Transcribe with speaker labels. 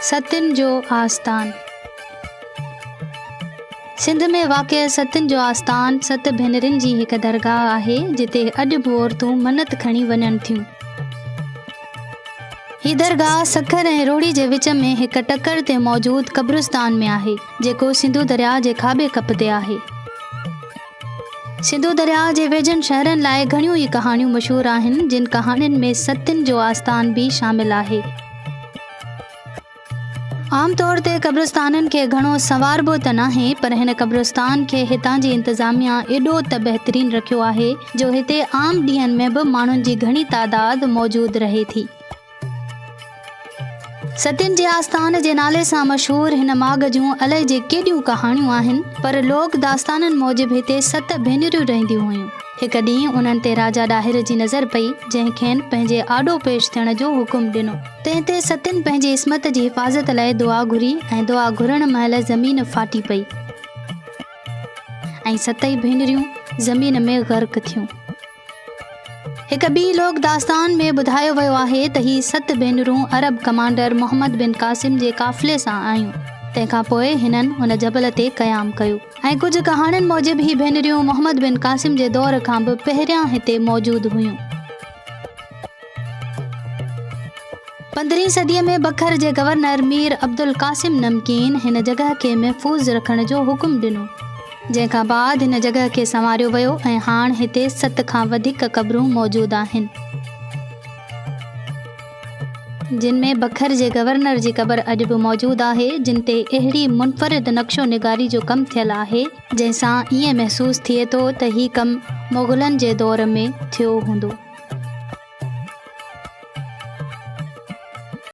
Speaker 1: ستين جو آستان، سنڌ ۾ واقع ستين جو آستان ست ڀينرن جي هڪ درگاهه آهي، جتي اڄ به عورتون منت کڻي وڃن ٿيون. هي درگاهه سکر ۽ روهڙي جي وچ ۾ هڪ ٽڪر تي موجود قبرستان ۾ آهي، جيڪو سنڌو درياهه جي کاٻي ڪپ تي آهي. سنڌو درياهه جي ويجهن شهرن لاء گهڻيون ئي ڪهاڻيون مشهور آهن، جن ڪهاڻين ۾ ستين جو آستان به شامل آهي. عام طور تي قبرستانن کي گهڻو سنواربو ته ناهي، پر هن قبرستان کي هتان جي انتظاميا ايڏو ته بهترين رکيو آهي، جو هتي عام ڏينهن ۾ به ماڻهن جي گهڻي تعداد موجود رهي ٿي. ستين جي آستان جي نالي سان مشهور هن ماڳ جون الائجي ڪيڏيون ڪهاڻيون آهن، پر لوڪ داستانن موجب هتي ست ڀينريون رهنديون هيون. هڪ ڏينهن انهن تي راجا ڏاهر جي نظر پئي، جنهن کين پنهنجي آڏو پيش ٿيڻ جو حڪم ڏنو. تنهن تي ستين پنهنجي عصمت جي حفاظت لاء دعا گهري ۽ دعا گهرڻ مهل زمين ڦاٽي پئي ۽ ستئي ڀينريون زمين ۾ غرق ٿيون. هڪ ٻي لوڪ داستان ۾ ٻڌايو ويو آهي ته هي ست ڀينرون عرب ڪمانڊر محمد بن قاسم جي قافلي سان آيون، تنهن کان پوء هنن ان جبل تي قيام ڪيو ۽ ڪجهه ڪهاڻين موجب هي ڀينريون محمد بن قاسم جي دور کان به پهريان هتي موجود هيون. پندرهين صديء ۾ بکر جي گورنر مير عبدالقاسم نمڪين هن جڳهه کي محفوظ رکڻ جو حڪم ڏنو، جنهن کان بعد هن جڳهه کي سنواريو ويو ۽ هاڻ هتي ست کان وڌيڪ قبرون موجود آهن، جن ۾ بکر جي گورنر جي قبر اڄ به موجود آهي، جن تي اهڙي منفرد نقش و نگاري جو ڪم ٿيل آهي، جنهن سان ائين محسوس ٿئي ٿو ته هي ڪم مغلن جي دور ۾ ٿيو هوندو.